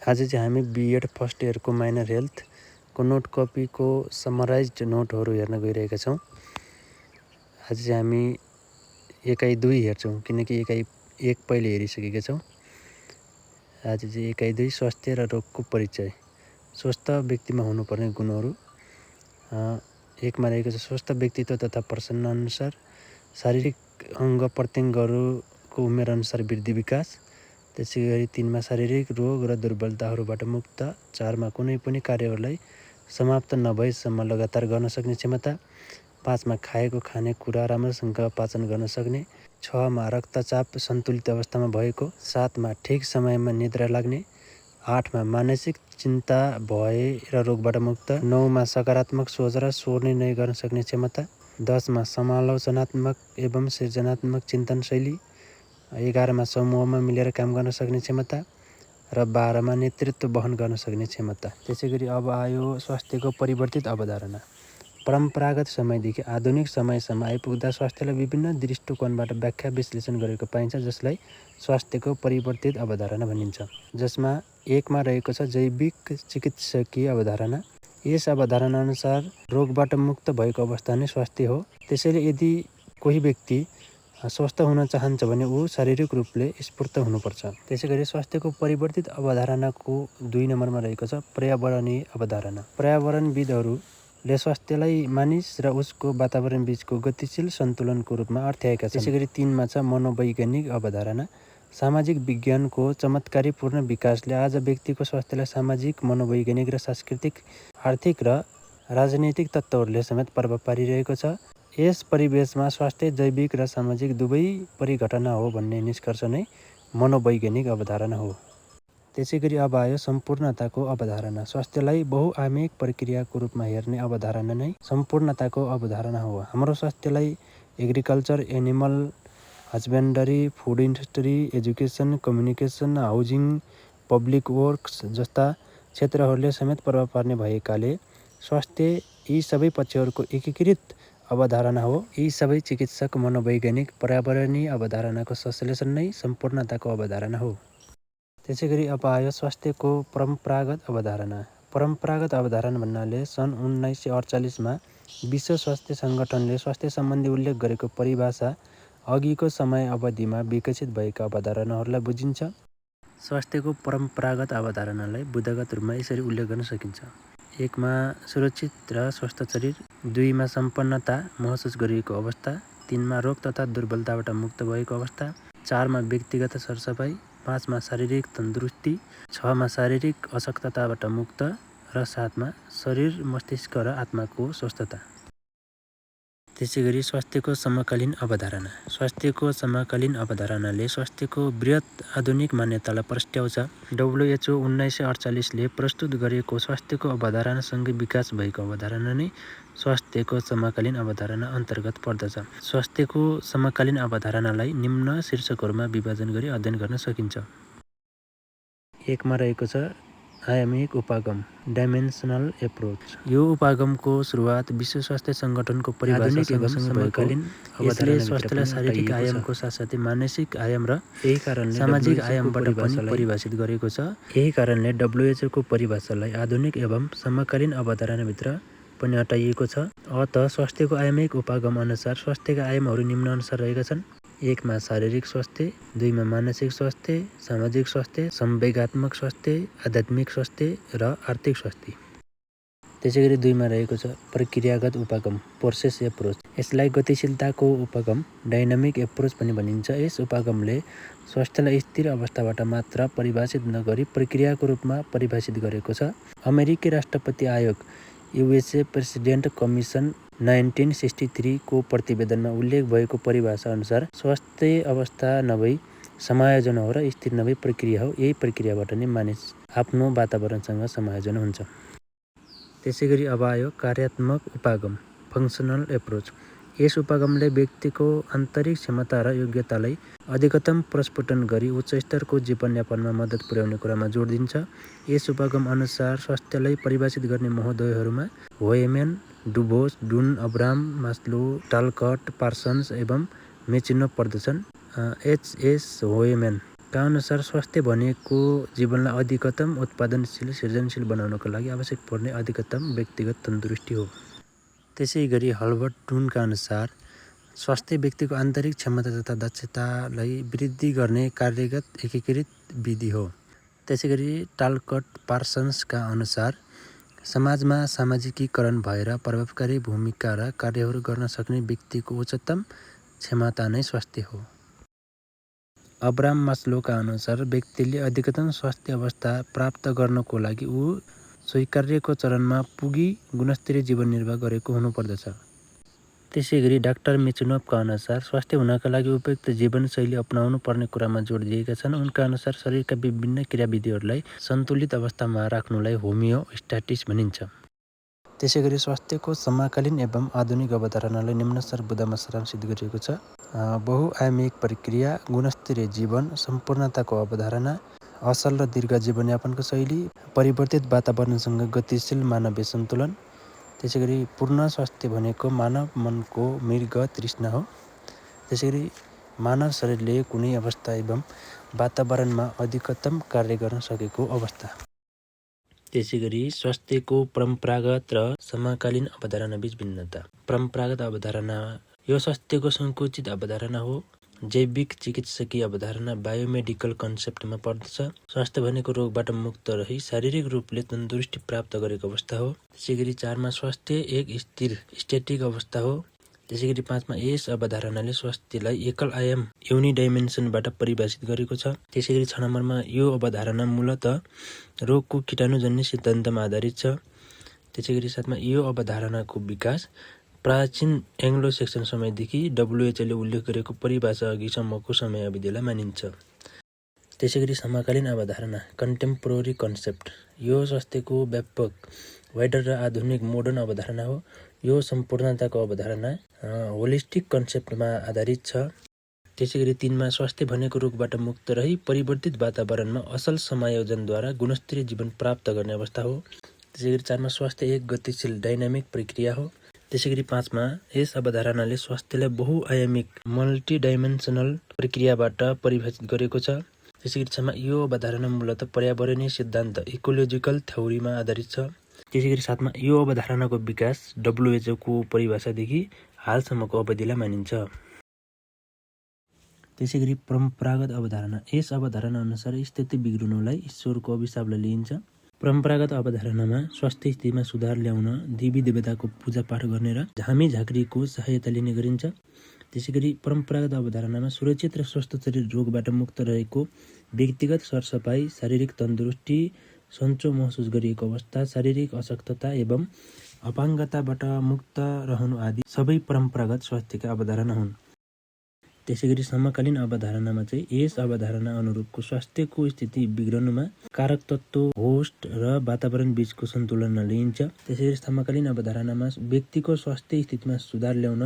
आज चाहिँ हामी बीएड फर्स्ट इयरको माइनर हेल्थको नोट कपीको समराइज्ड नोटहरू हेर्न गइरहेका छौँ। आज चाहिँ हामी एकाइ 2 हेर्छौँ किनकि एकाइ 1 पहिले हेरिसकेका छौँ। आज चाहिँ एकाइ 2 स्वास्थ्य र रोगको परिचय। स्वस्थ व्यक्तिमा हुनुपर्ने गुणहरू। 1 मा रहेको छ स्वस्थ व्यक्तित्व तथा प्रसन्न अनुसार शारीरिक अङ्ग प्रत्यङ्गहरूको उमेर अनुसार वृद्धि विकास। त्यसै गरी 3 मा शारीरिक रोग र दुर्बलताहरूबाट मुक्त। 4 मा कुनै पनि कार्यहरूलाई समाप्त नभएसम्म लगातार गर्न सक्ने क्षमता। 5 मा खाएको खानेकुरा राम्रोसँग पाचन गर्न सक्ने। 6 मा रक्तचाप सन्तुलित अवस्थामा भएको। 7 मा ठिक समयमा निद्रा लाग्ने। 8 मा मानसिक चिन्ता भय र रोगबाट मुक्त। 9 मा सकारात्मक सोच र स्वर निर्णय गर्न सक्ने क्षमता। 10 मा समालोचनात्मक एवं सृजनात्मक चिन्तन शैली। 11 मा समूहमा मिलेर काम गर्न सक्ने क्षमता र 12 मा नेतृत्व वहन गर्न सक्ने क्षमता। त्यसै गरी अब आयो स्वास्थ्यको परिवर्तित अवधारणा। परम्परागत समयदेखि आधुनिक समयसम्म आइपुग्दा स्वास्थ्यलाई विभिन्न दृष्टिकोणबाट व्याख्या विश्लेषण गरेको पाइन्छ, जसलाई स्वास्थ्यको परिवर्तित अवधारणा भनिन्छ। जसमा 1 मा रहेको छ जैविक चिकित्सकीय अवधारणा। यस अवधारणा अनुसार रोगबाट मुक्त भएको अवस्था नै स्वास्थ्य हो। त्यसैले यदि कोही व्यक्ति स्वस्थ हुन चाहन्छ भने ऊ शारीरिक रूपले स्फूर्त हुनुपर्छ। त्यसै गरी स्वास्थ्यको परिवर्तित अवधारणाको 2 नम्बरमा रहेको छ पर्यावरणीय अवधारणा। पर्यावरणविदहरूले स्वास्थ्यलाई मानिस र उसको वातावरण बीचको गतिशील सन्तुलनको रूपमा अर्थ्याएका छन्। त्यसै गरी 3 मा छ मनोवैज्ञानिक अवधारणा। सामाजिक विज्ञानको चमत्कारीपूर्ण विकासले आज व्यक्तिको स्वास्थ्यलाई सामाजिक, मनोवैज्ञानिक र सांस्कृतिक, आर्थिक र राजनैतिक तत्त्वहरूले समेत प्रभाव पारिरहेको छ। यस परिवेशमा स्वास्थ्य जैविक र सामाजिक दुवै परिघटना हो भन्ने निष्कर्ष नै मनोवैज्ञानिक अवधारणा हो। त्यसै गरी अब आयो सम्पूर्णताको अवधारणा। स्वास्थ्यलाई बहुआयामिक प्रक्रियाको रूपमा हेर्ने अवधारणा नै सम्पूर्णताको अवधारणा हो। हाम्रो स्वास्थ्यलाई agriculture, animal husbandry, food industry, education, communication, housing, public works जस्ता क्षेत्रहरूले समेत प्रभाव पार्ने भएकाले स्वास्थ्य यी सबै पक्षहरूको एकीकृत अवधारणा हो। यी सबै चिकित्सक, मनोवैज्ञानिक, पर्यावरणीय अवधारणाको संश्लेषण नै सम्पूर्णताको अवधारणा हो। त्यसै गरी अब आयो स्वास्थ्यको परम्परागत अवधारणा। परम्परागत अवधारणा भन्नाले सन् 1948 मा विश्व स्वास्थ्य सङ्गठनले स्वास्थ्य सम्बन्धी उल्लेख गरेको परिभाषा अघिको समय अवधिमा विकसित भएका अवधारणाहरूलाई बुझिन्छ। स्वास्थ्यको परम्परागत अवधारणालाई बुँदागत रूपमा यसरी उल्लेख गर्न सकिन्छ। 1 मा सुरक्षित र स्वस्थ शरीर। 2 मा सम्पन्नता महसुस गरिएको अवस्था। 3 मा रोग तथा दुर्बलताबाट मुक्त भएको अवस्था। 4 मा व्यक्तिगत सरसफाइ। 5 मा शारीरिक तन्दुरुस्ती। 6 मा शारीरिक अशक्तताबाट मुक्त र 7 मा शरीर, मस्तिष्क र आत्माको स्वस्थता। त्यसै गरी स्वास्थ्यको समकालीन अवधारणा। स्वास्थ्यको समकालीन अवधारणाले स्वास्थ्यको वृहत आधुनिक मान्यतालाई प्रस्ट्याउँछ। WHO 1948 ले प्रस्तुत गरेको स्वास्थ्यको अवधारणासँगै विकास भएको अवधारणा नै स्वास्थ्यको समकालीन अवधारणा अन्तर्गत पर्दछ। स्वास्थ्यको समकालीन अवधारणालाई निम्न शीर्षकहरूमा विभाजन गरी अध्ययन गर्न सकिन्छ। 1 मा रहेको छ आयामिक उपागम, डाइमेन्सनल एप्रोच। यो उपागमको सुरुवात विश्व स्वास्थ्य सङ्गठनको परिभाषासँग समकालीन यसले स्वास्थ्यलाई शारीरिक आयामको साथसाथै मानसिक आयाम र यही कारणले सामाजिक आयामबाट पनि परिभाषित गरेको छ। यही कारणले WHO को परिभाषालाई आधुनिक एवं समकालीन अवधारणाभित्र पनि हटाइएको छ। अत स्वास्थ्यको आयामिक उपागम अनुसार स्वास्थ्यका आयामहरू निम्नानुसार रहेका छन्। 1 मा शारीरिक स्वास्थ्य। 2 मा मानसिक स्वास्थ्य, सामाजिक स्वास्थ्य, संवेगात्मक स्वास्थ्य, आध्यात्मिक स्वास्थ्य र आर्थिक स्वास्थ्य। त्यसै गरी 2 मा रहेको छ प्रक्रियागत उपागम, प्रोसेस एप्रोच। यसलाई गतिशीलताको उपागम, डाइनामिक एप्रोच पनि भनिन्छ। यस उपागमले स्वास्थ्यलाई स्थिर अवस्थाबाट मात्र परिभाषित नगरी प्रक्रियाको रूपमा परिभाषित गरेको छ। अमेरिकी राष्ट्रपति आयोग USA प्रेसिडेन्ट कमिसन 1963 को प्रतिवेदनमा उल्लेख भएको परिभाषा अनुसार स्वास्थ्य अवस्था नभई समायोजन हो र स्थिर नभई प्रक्रिया हो। यही प्रक्रियाबाट नै मानिस आफ्नो वातावरणसँग समायोजन हुन्छ। त्यसै गरी अब आयो कार्यात्मक उपागम, फङ्सनल एप्रोच। यस उपागमले व्यक्तिको आन्तरिक क्षमता र योग्यतालाई अधिकतम प्रस्फुटन गरी उच्च स्तरको जीवनयापनमा मद्दत पुर्याउने कुरामा जोड दिन्छ। यस उपागम अनुसार स्वास्थ्यलाई परिभाषित गर्ने महोदयहरूमा होएमन, डुबोस, डुन, अब्राम, मास्लो, टालकट, पार्सन्स एवं मेचिनो पर्दछन्। H.S. होएमन का अनुसार स्वास्थ्य भनेको जीवनलाई अधिकतम उत्पादनशील सृजनशील बनाउनको लागि आवश्यक पर्ने अधिकतम व्यक्तिगत तन्दुरुस्ती हो। त्यसै गरी हर्बर्ट टुनका अनुसार स्वास्थ्य व्यक्तिको आन्तरिक क्षमता तथा दक्षतालाई वृद्धि गर्ने कार्यगत एकीकृत विधि हो। त्यसै गरी टालकट पार्सन्सका अनुसार समाजमा सामाजिकीकरण भएर प्रभावकारी भूमिका र कार्यहरू गर्न सक्ने व्यक्तिको उच्चतम क्षमता नै स्वास्थ्य हो। अब्राहम मास्लोका अनुसार व्यक्तिले अधिकतम स्वास्थ्य अवस्था प्राप्त गर्नको लागि ऊ स्वीकार्यको चरणमा पुगी गुणस्तरीय जीवन निर्वाह गरेको हुनुपर्दछ। त्यसै गरी डाक्टर मेचुनोभका अनुसार स्वास्थ्य हुनका लागि उपयुक्त जीवनशैली अपनाउनु पर्ने कुरामा जोड दिएका छन्। उनका अनुसार शरीरका विभिन्न क्रियाविधिहरूलाई सन्तुलित अवस्थामा राख्नुलाई होमियोस्टासिस भनिन्छ। त्यसै गरी स्वास्थ्यको समकालीन एवं आधुनिक अवधारणालाई निम्नस्तर बुँदामा सारांशित गरिएको छ। बहुआयामिक प्रक्रिया, गुणस्तरीय जीवन, सम्पूर्णताको अवधारणा, असल र दीर्घ जीवनयापनको शैली, परिवर्तित वातावरणसँग गतिशील मानवीय सन्तुलन। त्यसै गरी पूर्ण स्वास्थ्य भनेको मानव मनको मृग तृष्णा हो। त्यसै गरी मानव शरीरले कुनै अवस्था एवं वातावरणमा अधिकतम कार्य गर्न सकेको अवस्था। त्यसै गरी स्वास्थ्यको परम्परागत र समकालीन अवधारणाबीच भिन्नता। परम्परागत अवधारणा यो स्वास्थ्यको सङ्कुचित अवधारणा हो। जैविक चिकित्सकीय अवधारणा बायोमेडिकल कन्सेप्टमा पर्दछ। स्वास्थ्य भनेको रोगबाट मुक्त रही शारीरिक रूपले तन्दुरुस्ती प्राप्त गरेको अवस्था हो। त्यसै गरी 4 मा स्वास्थ्य एक स्थिर स्टेटिक अवस्था हो। त्यसै गरी 5 मा यस अवधारणाले स्वास्थ्यलाई एकल आयाम युनिडाइमेन्सनबाट परिभाषित गरेको छ। त्यसै गरी 6 नम्बरमा यो अवधारणा मूलतः रोगको कीटाणुजन्य सिद्धान्तमा आधारित छ। त्यसै गरी 7 मा यो अवधारणाको विकास प्राचीन एङ्ग्लो सेक्सन समयदेखि WHO ले उल्लेख गरेको परिभाषा अघिसम्मको समय अवधिलाई मानिन्छ। त्यसै गरी समकालीन अवधारणा कन्टेम्पोरेरी कन्सेप्ट यो स्वास्थ्यको व्यापक वाइडर र आधुनिक मोडर्न अवधारणा हो। यो सम्पूर्णताको अवधारणा होलिस्टिक कन्सेप्टमा आधारित छ। त्यसै गरी 3 मा स्वास्थ्य भनेको रोगबाट मुक्त रही परिवर्तित वातावरणमा असल समायोजनद्वारा गुणस्तरीय जीवन प्राप्त गर्ने अवस्था हो। त्यसै गरी 4 मा स्वास्थ्य एक गतिशील डाइनामिक प्रक्रिया हो। त्यसै गरी 5 मा यस अवधारणाले स्वास्थ्यलाई बहुआयामिक मल्टिडाइमेन्सनल प्रक्रियाबाट परिभाषित गरेको छ। त्यसै गरी 6 मा यो अवधारणा मूलतः पर्यावरणीय सिद्धान्त इकोलोजिकल थ्योरीमा आधारित छ। त्यसै गरी 7 मा यो अवधारणाको विकास WHO को परिभाषादेखि हालसम्मको अवधिलाई मानिन्छ। त्यसै गरी परम्परागत अवधारणा यस अवधारणा अनुसार स्थिति बिग्रिनुलाई ईश्वरको अभिशापलाई लिइन्छ। परम्परागत अवधारणामा स्वास्थ्य स्थितिमा सुधार ल्याउन देवी देवताको पूजापाठ गर्ने र झामी झाँक्रीको सहायता लिने गरिन्छ। त्यसै गरी परम्परागत अवधारणामा सुरक्षित र स्वस्थ शरीर रोगबाट मुक्त रहेको व्यक्तिगत सरसफाइ, शारीरिक तन्दुरुस्ती, सन्चो महसुस गरिएको अवस्था, शारीरिक अशक्तता एवं अपाङ्गताबाट मुक्त रहनु आदि सबै परम्परागत स्वास्थ्यका अवधारणा हुन्। त्यसै गरी समकालीन अवधारणामा चाहिँ यस अवधारणा अनुरूपको स्वास्थ्यको स्थिति बिग्रनुमा कारक तत्त्व, होस्ट र वातावरण बीचको सन्तुलनलाई लिइन्छ। त्यसै गरी समकालीन अवधारणामा व्यक्तिको स्वास्थ्य स्थितिमा सुधार ल्याउन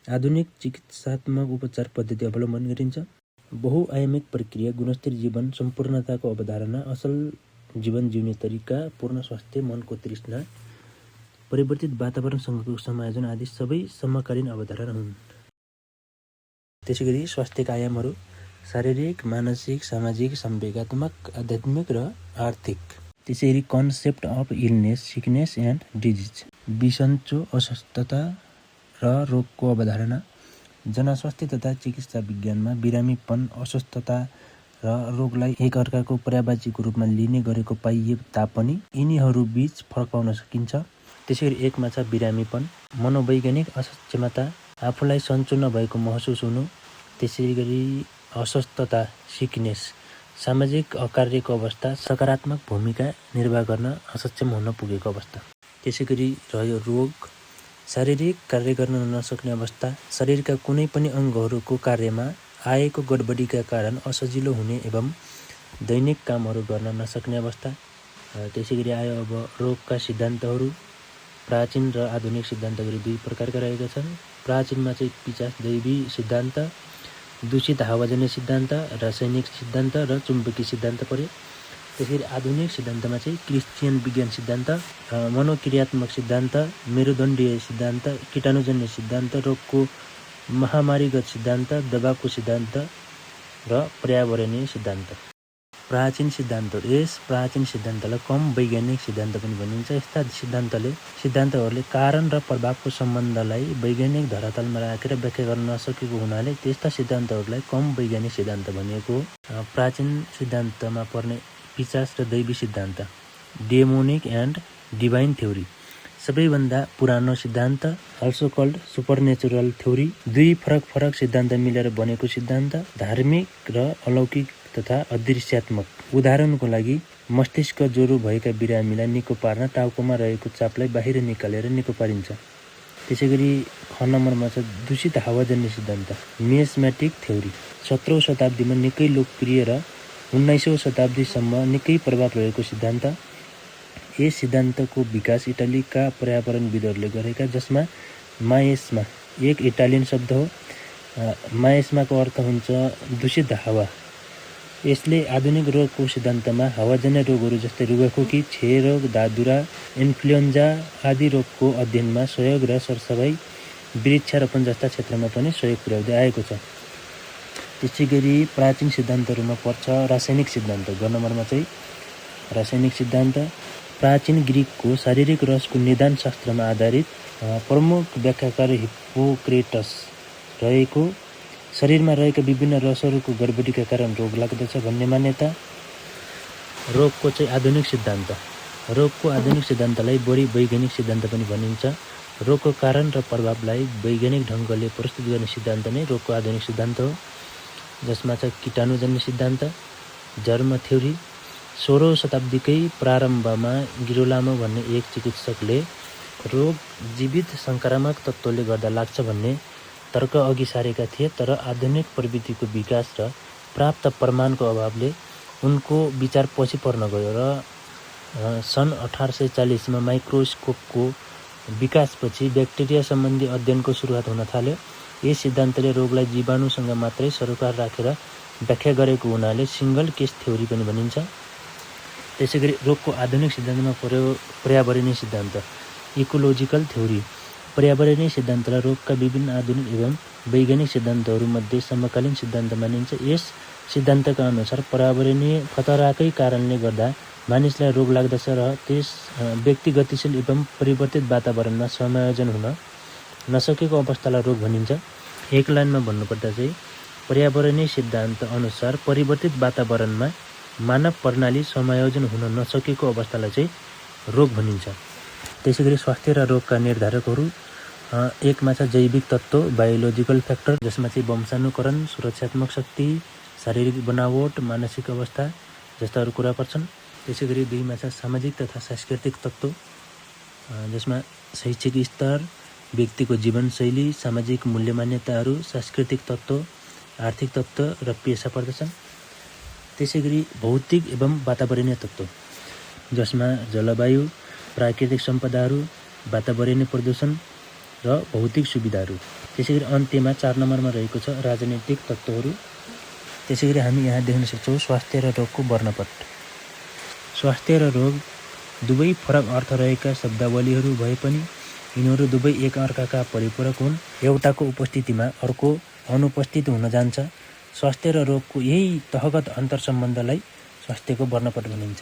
आधुनिक चिकित्सात्मक उपचार पद्धति अवलम्बन गरिन्छ। बहुआयामिक प्रक्रिया, गुणस्तरीय जीवन, सम्पूर्णताको अवधारणा, असल जीवन जिउने तरिका, पूर्ण स्वास्थ्य, मनको तृष्णा, परिवर्तित वातावरणसँगको समायोजन आदि सबै समकालीन अवधारणा हुन्। त्यसै गरी स्वास्थ्यका आयामहरू शारीरिक, मानसिक, सामाजिक, संवेगात्मक, आध्यात्मिक र आर्थिक। त्यसै गरी concept of illness, sickness and disease बिसन्चो, अस्वस्थता र रोगको अवधारणा। जनस्वास्थ्य तथा चिकित्सा विज्ञानमा बिरामीपन, अस्वस्थता र रोगलाई एकअर्काको पर्यायवाचीको रूपमा लिने गरेको पाइए तापनि यिनीहरूबीच फरक पाउन सकिन्छ। त्यसै गरी 1 मा छ बिरामीपन, मनोवैज्ञानिक असक्षमता, आफूलाई सन्चो नभएको महसुस हुनु। त्यसै गरी अस्वस्थता सिकनेस, सामाजिक अकार्यको अवस्था, सकारात्मक भूमिका निर्वाह गर्न असक्षम हुन पुगेको अवस्था। त्यसै गरी रह्यो रोग, शारीरिक कार्य गर्न नसक्ने अवस्था, शरीरका कुनै पनि अङ्गहरूको कार्यमा आएको गडबडीका कारण असजिलो हुने एवं दैनिक कामहरू गर्न नसक्ने अवस्था। त्यसै गरी आयो अब रोगका सिद्धान्तहरू। प्राचीन र आधुनिक सिद्धान्त गरी 2 प्रकारका रहेका छन्। प्राचीनमा चाहिँ पिचास दैवी सिद्धान्त, दूषित हावाजन्य सिद्धान्त, रासायनिक सिद्धान्त र चुम्बकीय सिद्धान्त परे। त्यसरी आधुनिक सिद्धान्तमा चाहिँ क्रिस्चियन विज्ञान सिद्धान्त, मनोक्रियात्मक सिद्धान्त, मेरुदण्डीय सिद्धान्त, कीटाणुजन्य सिद्धान्त, रोगको महामारीगत सिद्धान्त, दबावको सिद्धान्त, र पर्यावरणीय सिद्धान्त। प्राचीन सिद्धान्तहरू। यस प्राचीन सिद्धान्तलाई कम वैज्ञानिक सिद्धान्त पनि भनिन्छ। यस्ता सिद्धान्तहरूले कारण र प्रभावको सम्बन्धलाई वैज्ञानिक धरातलमा राखेर व्याख्या गर्न नसकेको हुनाले त्यस्ता सिद्धान्तहरूलाई कम वैज्ञानिक सिद्धान्त भनिएको हो। प्राचीन सिद्धान्तमा पर्ने पिशाच र दैवी सिद्धान्त, डेमोनिक एन्ड डिभाइन थ्योरी। सबैभन्दा पुरानो सिद्धान्त, अल्सो कल्ड सुपरनेचुरल थ्योरी। दुई फरक सिद्धान्त मिलेर बनेको सिद्धान्त, धार्मिक र अलौकिक तथा अदृश्यात्मक। उदाहरणको लागि मस्तिष्क ज्वरो भएका बिरामीलाई निको पार्न टाउकोमा रहेको चापलाई बाहिर निकालेर निको पारिन्छ। त्यसैगरी ख नम्बरमा छ दूषित हावाजन्य सिद्धान्त, मियास्मेटिक थ्योरी। 17औं शताब्दीमा निकै लोकप्रिय र 19औं शताब्दीसम्म निकै प्रभाव रहेको सिद्धान्त। यस सिद्धान्तको विकास इटालीका पर्यावरणविदहरूले गरेका, जसमा माएस्मा एक इटालियन शब्द हो। माएस्माको अर्थ हुन्छ दूषित हावा। यसले आधुनिक रोगको सिद्धान्तमा हावाजन्य रोगहरू जस्तै रुगाखोकी, क्षयरोग, दादुरा, इन्फ्लुएन्जा आदि रोगको अध्ययनमा सहयोग र सरसफाइ, वृक्षारोपण जस्ता क्षेत्रमा पनि सहयोग पुर्याउँदै आएको छ। त्यसैगरी प्राचीन सिद्धान्तहरूमा पर्छ रासायनिक सिद्धान्त। ग नम्बरमा चाहिँ रासायनिक सिद्धान्त। प्राचीन ग्रिकको शारीरिक रसको निदान शास्त्रमा आधारित प्रमुख व्याख्याकार हिप्पोक्रेटस रहेको, शरीरमा रहेका विभिन्न रसहरूको गडबडीका कारण रोग लाग्दछ भन्ने मान्यता। रोगको चाहिँ आधुनिक सिद्धान्त। रोगको आधुनिक सिद्धान्तलाई बढी वैज्ञानिक सिद्धान्त पनि भनिन्छ। रोगको कारण र प्रभावलाई वैज्ञानिक ढङ्गले प्रस्तुत गर्ने सिद्धान्त नै रोगको आधुनिक सिद्धान्त हो, जसमा छ कीटाणुजन्य सिद्धान्त, जर्म थ्योरी। 16औं शताब्दीकै प्रारम्भमा गिरोलामो भन्ने एक चिकित्सकले रोग जीवित सङ्क्रामक तत्त्वले गर्दा लाग्छ भन्ने तर्क अघि सारेका थिए, तर आधुनिक प्रविधिको विकास र प्राप्त प्रमाणको अभावले उनको विचार पछि पर्न गयो र सन् 1840मा माइक्रोस्कोपको विकासपछि ब्याक्टेरिया सम्बन्धी अध्ययनको सुरुवात हुन थाल्यो। यस सिद्धान्तले रोगलाई जीवाणुसँग मात्रै सरोकार राखेर व्याख्या गरेको हुनाले सिङ्गल केस थ्योरी पनि भनिन्छ। त्यसैगरी रोगको आधुनिक सिद्धान्तमा पर्यो पर्यावरणीय सिद्धान्त, इकोलोजिकल थ्योरी। पर्यावरणीय सिद्धान्तलाई रोगका विभिन्न आधुनिक एवं वैज्ञानिक सिद्धान्तहरूमध्ये समकालीन सिद्धान्त मानिन्छ। यस सिद्धान्तका अनुसार पर्यावरणीय खतराकै कारणले गर्दा मानिसलाई रोग लाग्दछ र त्यस व्यक्ति गतिशील एवं परिवर्तित वातावरणमा समायोजन हुन नसकेको अवस्थालाई रोग भनिन्छ। एक लाइनमा भन्नुपर्दा चाहिँ पर्यावरणीय सिद्धान्त अनुसार परिवर्तित वातावरणमा मानव प्रणाली समायोजन हुन नसकेको अवस्थालाई चाहिँ रोग भनिन्छ। त्यसैगरी स्वास्थ्य र रोगका निर्धारकहरू। एकमा छ जैविक तत्त्व, बायोलोजिकल फ्याक्टर, जसमा चाहिँ वंशानुकरण, सुरक्षात्मक शक्ति, शारीरिक बनावट, मानसिक अवस्था जस्ताहरू कुरा पर्छन्। त्यसैगरी दुईमा छ सामाजिक तथा सांस्कृतिक तत्त्व, जसमा शैक्षिक स्तर, व्यक्तिको जीवनशैली, सामाजिक मूल्य मान्यताहरू, सांस्कृतिक तत्त्व, आर्थिक तत्त्व र पेसा पर्दछन्। त्यसैगरी भौतिक एवं वातावरणीय तत्त्व, जसमा जलवायु, प्राकृतिक सम्पदाहरू, वातावरणीय प्रदूषण र भौतिक सुविधाहरू। त्यसैगरी अन्त्यमा 4 नम्बरमा रहेको छ राजनीतिक तत्त्वहरू। त्यसैगरी हामी यहाँ देख्न सक्छौँ स्वास्थ्य र रोगको वर्णपट। स्वास्थ्य र रोग दुवै फरक अर्थ रहेका शब्दावलीहरू भए पनि यिनीहरू दुवै एक अर्काका परिपूरक हुन्। एउटाको उपस्थितिमा अर्को अनुपस्थित हुन जान्छ। स्वास्थ्य र रोगको यही तहगत अन्तरसम्बन्धलाई स्वास्थ्यको वर्णपट भनिन्छ।